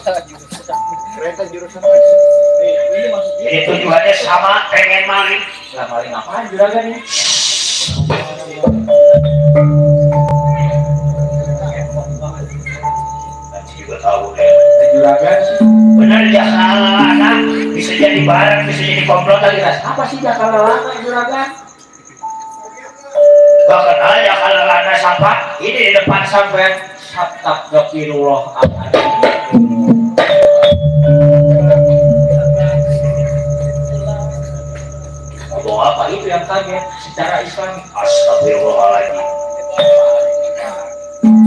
Kereta jurusan ini tujuannya sama, pengen maling. Lah maling apaan juragan ini? Juga tahu deh. Juragan sih. Benar Jakarta bisa jadi barang, bisa jadi komplotan. Apa sih Jakarta juragan? Bahkan aja kalau lana siapa ini di depan sampai sabtak gafirullah ngomong apa itu yang kaget secara Islam astagfirullahaladzim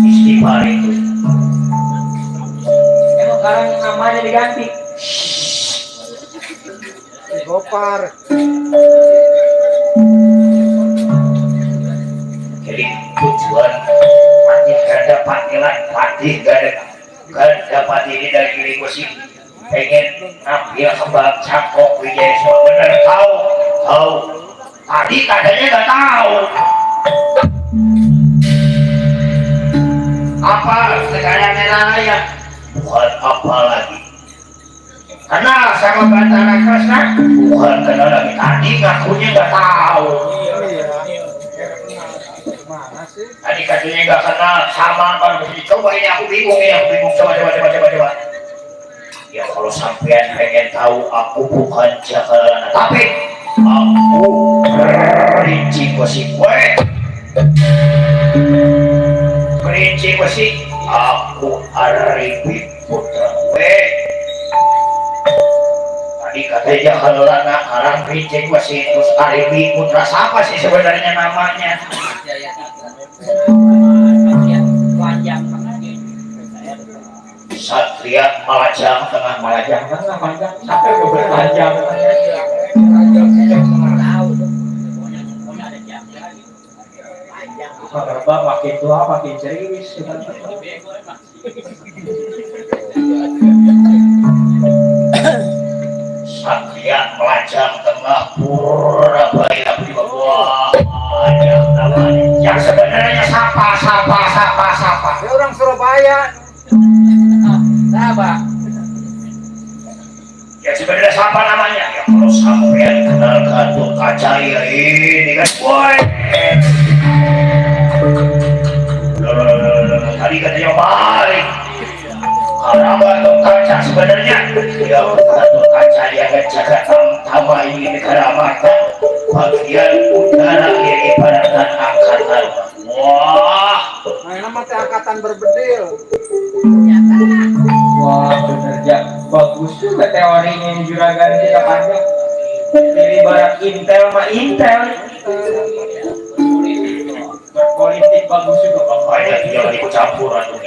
istighfar itu emang sekarang namanya diganti Gopar. Jadi tujuan patih gak dapat nilai patih gak dapat ini dari diri gue sih pengen ngambil kembang cangkok Wijaya semua bener tahu tadi katanya gak tahu apa sekarang ya bukan apa lagi kenal sama Batara Kresna bukan kenal lagi tadi ngakunya gak tahu tadi katanya nggak kenal sama kan coba ini aku bingung coba ya kalau sampean pengen tahu aku bukan Jakarta tapi aku Kerinci Besi Kerinci Besi aku Arifi Putra tadi katanya Jakarta orang Kerinci Besi terus Arifi Putra siapa sih sebenarnya namanya Satria Malajang Tengah panjang sampai berpanjang Bapak makin tua makin serius Satria Malajang Tengah Purabaya Bawah yang sebenarnya siapa dia orang Surabaya siapa ya sebenarnya siapa namanya ya kalau sampean kenal Gatot Kaca ya ini kan boy tadi katanya balik karena Gatot Kaca sebenarnya ya Gatot Kaca dia kan jaga tambah ini negara mata bagian udara yang ibaratkan angkatan wah nama teh angkatan berbedil wah bener ya bagus juga teorinya juragan kita panjang dari barat Intel politik bagus juga pokoknya jangan ikut campur atuh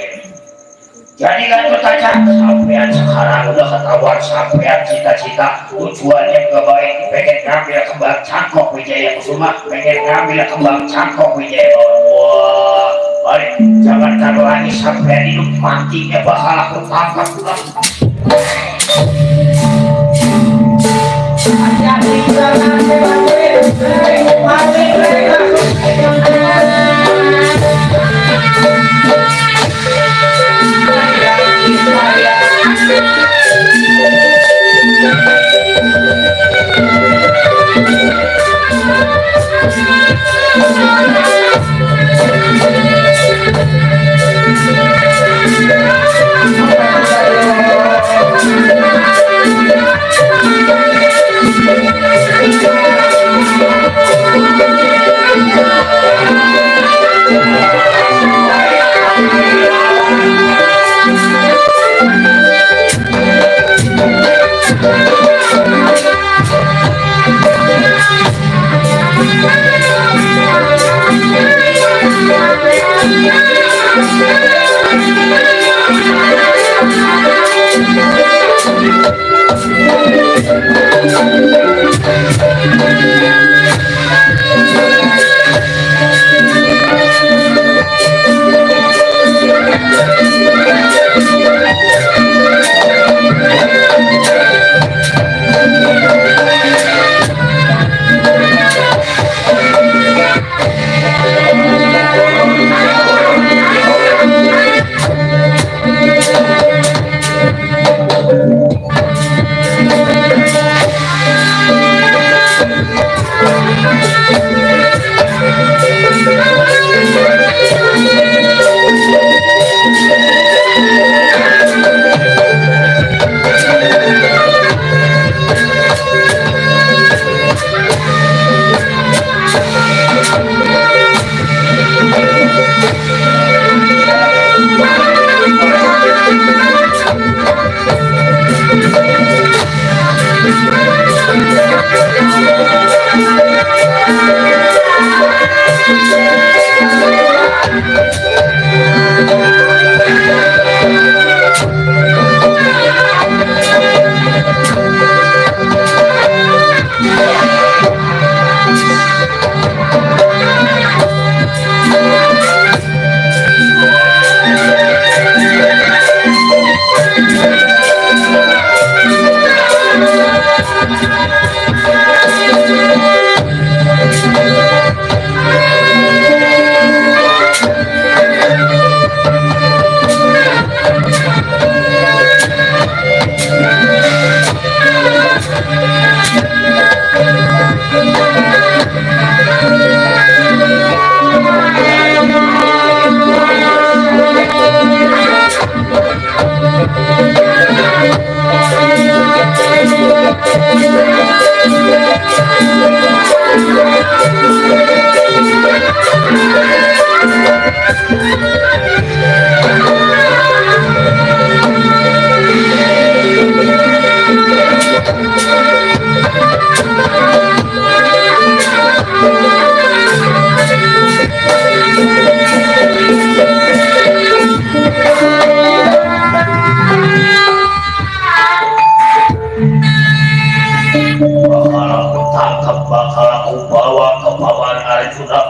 jadi kan berkaca sampean sekarang udah ketahuan sampean cita-cita tujuannya gak baik pengen ngambil kembang cangkok Wijaya Kusuma pengen ngambil kembang cangkok Wijaya wah balik jangan kalau lagi sampean hidup matinya bakal aku tangkap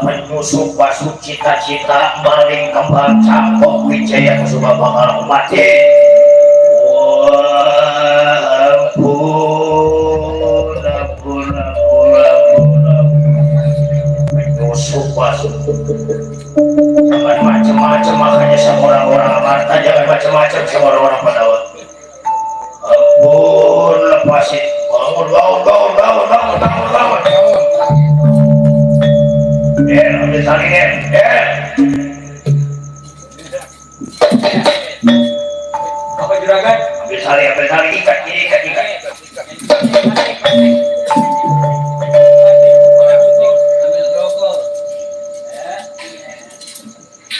Penyusup basuh cita-cita maling kembang cangkok wijaya kusuma bakal mati. Penyusup basuh jangan macam-macam, makanya sama orang-orang amarta jangan macam-macam sama orang-orang Pandawa. Ampun, lepasin, bangun. Ambil tali Apa juragan? ambil tali, ikat.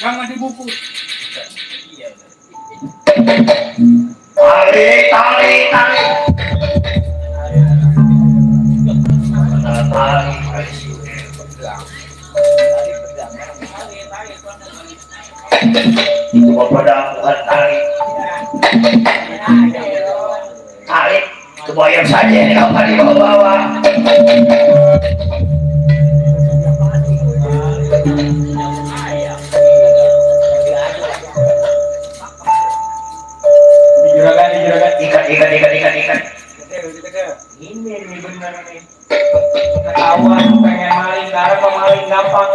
Jangan dibungkus. Tali. Itu pada bukan tali itu bayam saja ini apa di bawah. Juragan. Ikat. Ini benar nih. Ketahuan pengen maling, karena pemaling gampang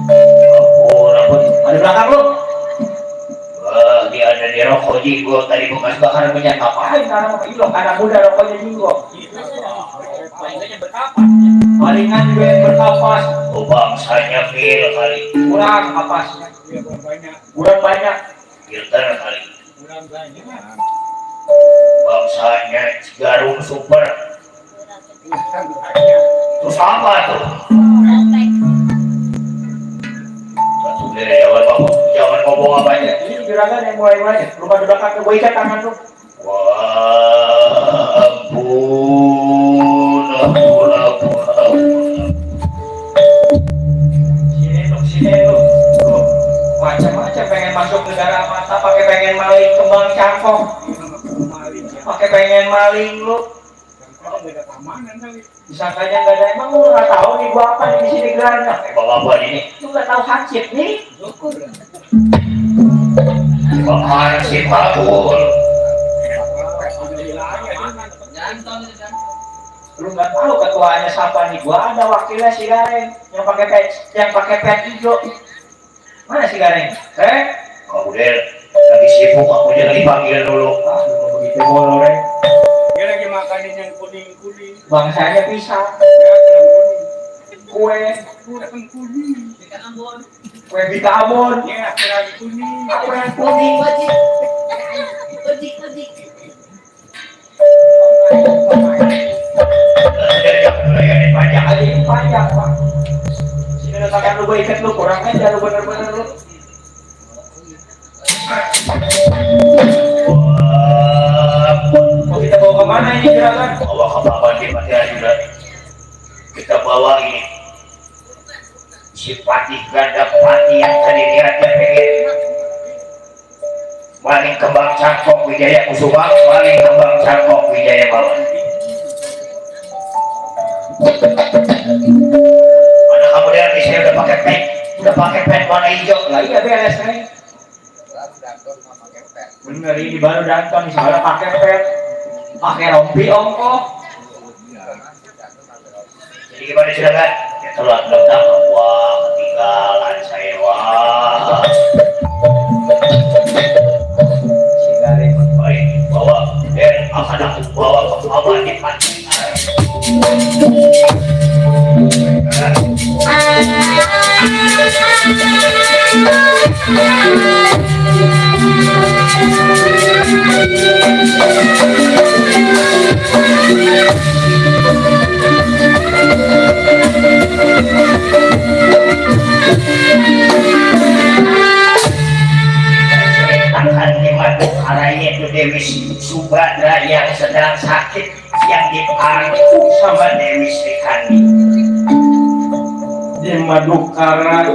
Ampun. Ada belakang lu. Wah, dia ada di rokok jinggo tadi bekas bakar minyak Ngapain karena apa itu? Karena muda rokoknya jinggo. Malingan juga yang berkapas. Oh, bangsanya pil kali. Kurang kapasnya. Kurang banyak. Filter kali. Bangsanya jarum super. Terus apa tuh? Jangan ngomong apa aja. Ini juragan yang mulai rumah di belakang gue ikat tangan tuh. Wah, ampun. Sini lu. Macam-macam pengen masuk negara mata, pakai pengen maling kembang cangkok. Pakai pengen maling lu. Disangkanya nggak ada, emang lu nggak tahu nih gua apa di sini gelarnya? Bapak ini. Lu nggak tahu hansip nih? Bapak si Babul. Lu nggak tahu ketuanya siapa nih? Gua ada wakilnya si Gareng yang pakai pet hijau. Mana si Gareng? Kamu deh lagi sibuk, aku jangan dipanggil dulu. Begitu boleh. Dia lagi makanin yang kuning-kuning. Bangsanya pisang. Kue Bika Ambon. Ya, lagi kuning. Aku yang kuning. Banyak Ada yang panjang pak. Sini letakkan lu gue ikat lu, kurang aja lu bener-bener lu. Mau kita bawa kemana ini juragan? Bawa ke Bapak di Matiara juga. Kita bawa ini si si Patih Ganda Pati yang tadi niatnya pengen maling kembang cangkok Wijaya Kusuma, maling kembang cangkok Wijaya Bawan. Mana kamu lihat nih, saya udah pakai pen warna hijau Lah iya beres nih. Bener ini baru Danton soalnya pakai pet, pakai rompi ongkok. Jadi gimana sudah kan? Ya telat datang, wah ketinggalan saya wah. Sigari Baik, bawa dan akan aku bawa ke mama di pantai. Tangan di madu karanya itu Dewi Subadra yang sedang sakit yang diangkut sama Dewi Sri Kandi. di Madukara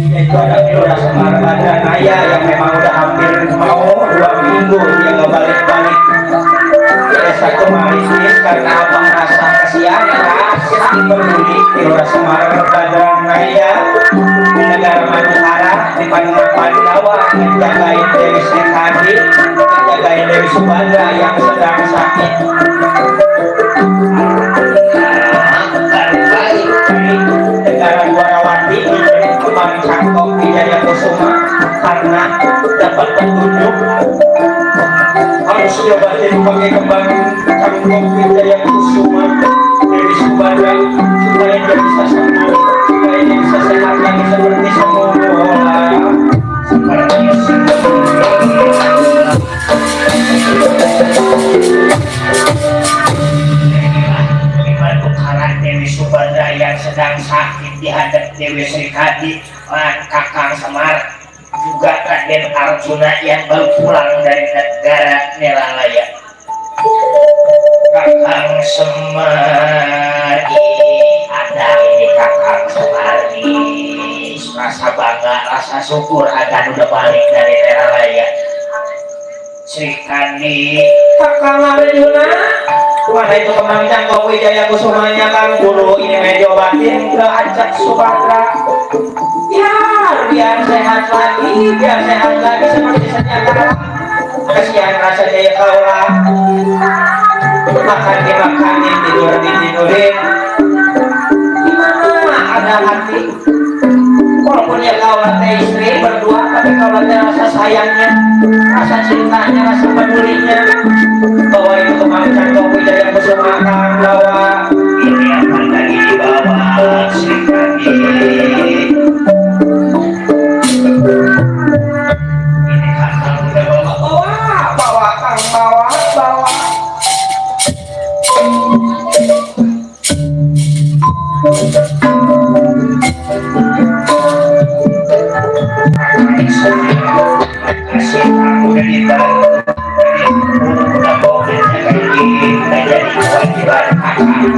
itu ada Lurah Semar Badanaya yang memang udah hampir mau 2 minggu dia nggak balik-balik desa Kemaris karena abang rasa kasihan rasa peduli di Lurah Semar Badanaya di negara Madukara di Pandawa menjagain Dewi Sri Kandi, menjagain Dewi Subadra yang sedang sakit. Negara Dwarawati diberi kembang cangkok Wijaya Kusuma karena dapat petunjuk harus diobatin pakai kembang cangkok Wijaya Kusuma Dewi Subadra supaya dia bisa sembuh, supaya dia bisa sehat lagi seperti semula. Dewi Subadra yang sedang sakit dihadap Dewi Sri Kandi, Kakang Semar juga Raden Arjuna yang baru pulang dari negara Neralaya. Kakang Semar ada ini Kakang Semar rasa bangga, rasa syukur akan udah balik dari Neralaya. Sri Kandi, Kakang Arjuna, mana itu kembang cangkok Wijaya Kusumanya kan guru ini medio batin ke ajak Subadra. Ya biar sehat lagi seperti sedia kala. Kasihan rasanya ya kaulah, makan dimakanin, tidur ditidurin. Gimana ada hati? Walaupun ya kaulah teh istri berdua, tapi kaulah teh rasa sayangnya, rasa cintanya, rasa pedulinya. Bawa itu kembang cangkok Wijaya Kusuma kang bawa. ini akan lagi dibawa Sri Kandi. Ini Kakang udah bawa. Bawa kang bawa. Kasih aku udah dibawa. Udah bawa udah jadi kewajiban Kakang.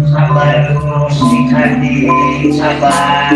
Sabar dulu Sri Kandi, sabar.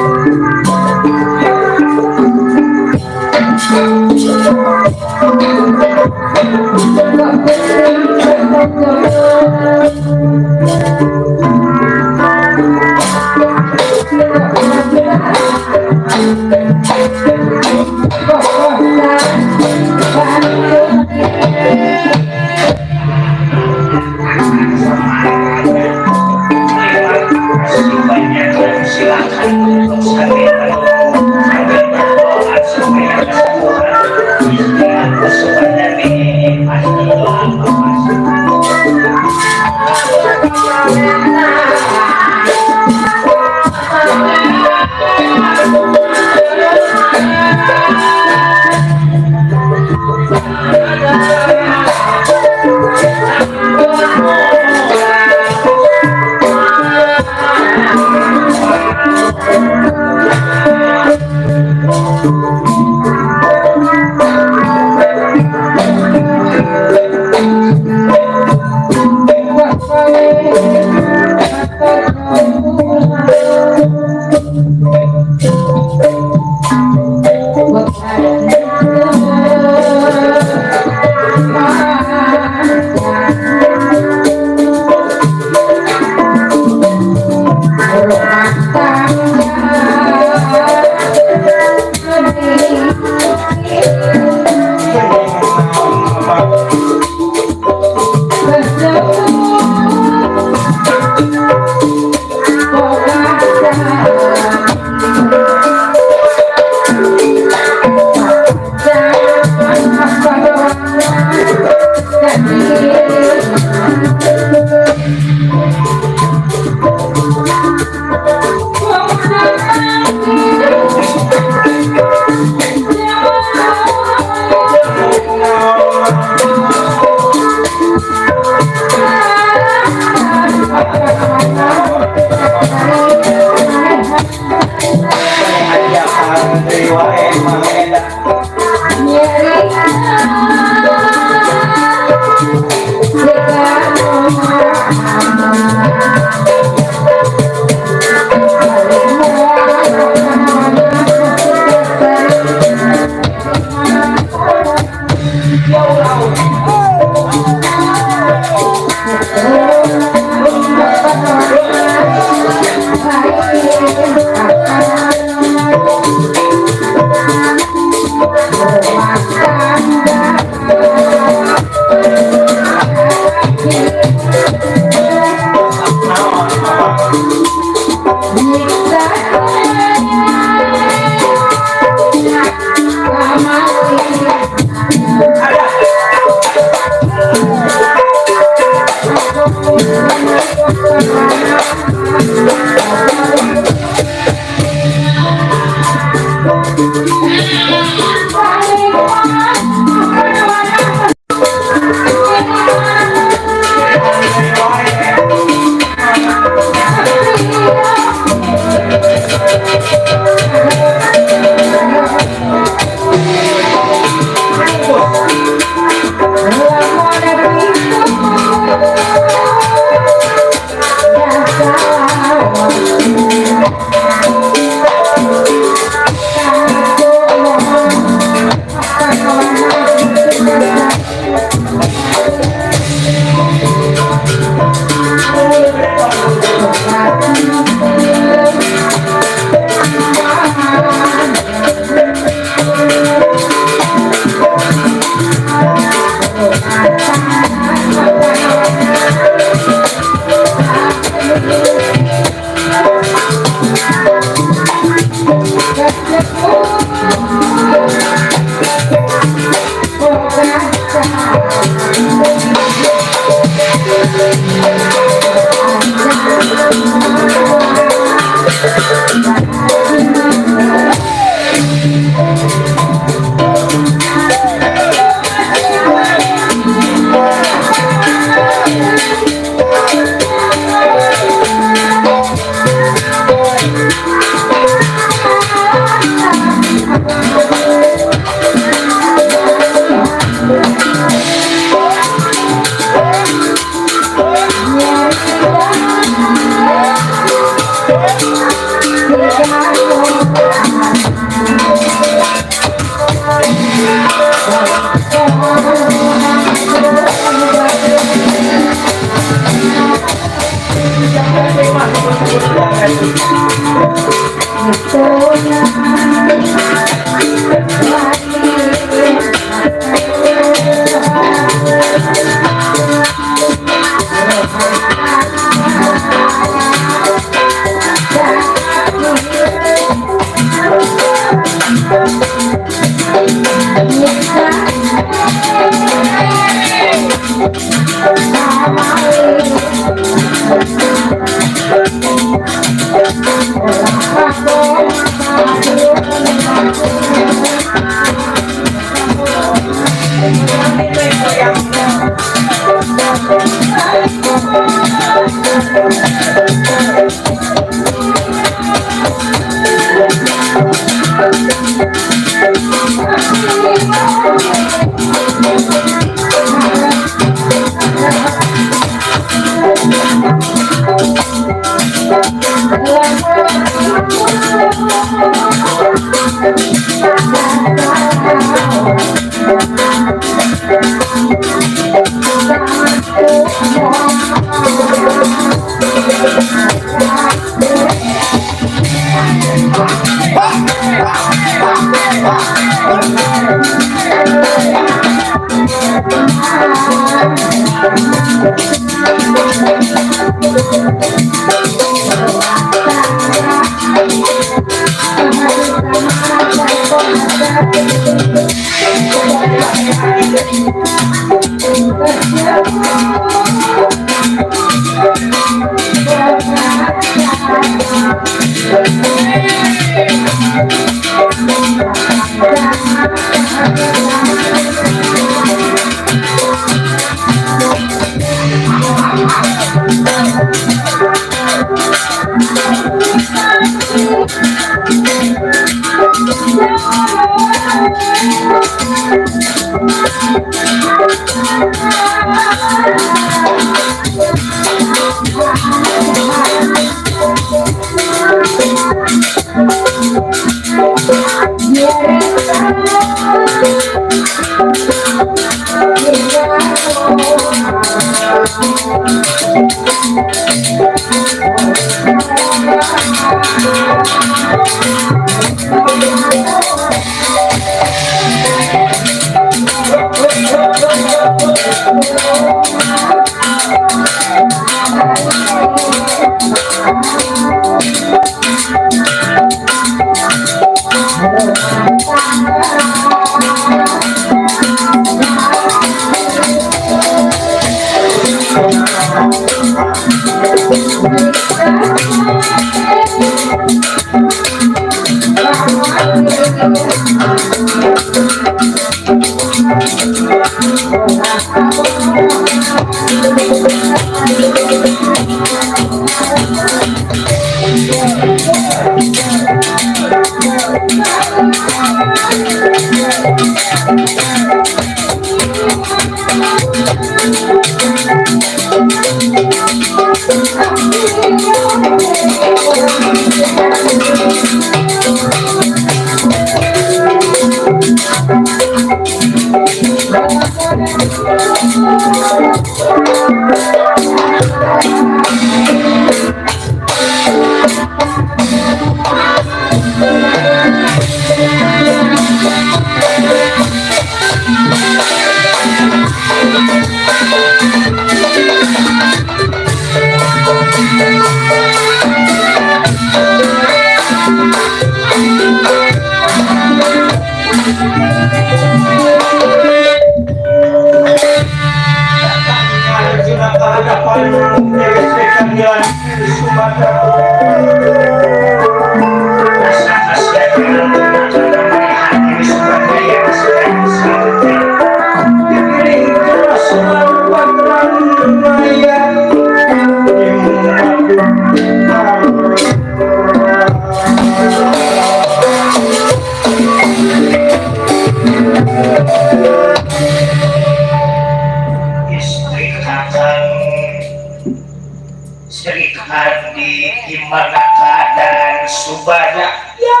Gimana keadaan Subada? Ya,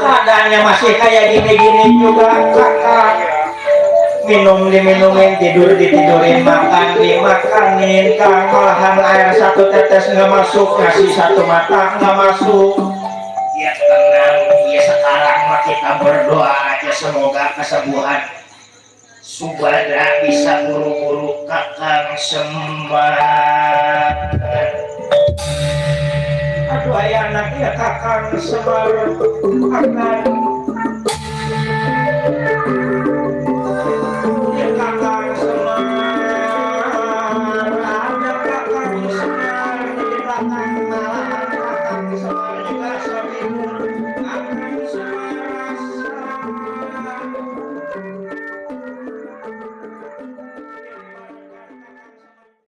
keadaannya masih kayak gini-gini juga, kakak. Minum diminumin, tidur ditidurin, makan dimakanin, kang malahan air satu tetes nggak masuk, ngasih satu mata nggak masuk. Ya tenang, ya sekarang mah kita berdoa aja semoga kesembuhan Subada bisa buru-buru kakang Semar. Aduh ayah anaknya kakang Semar akan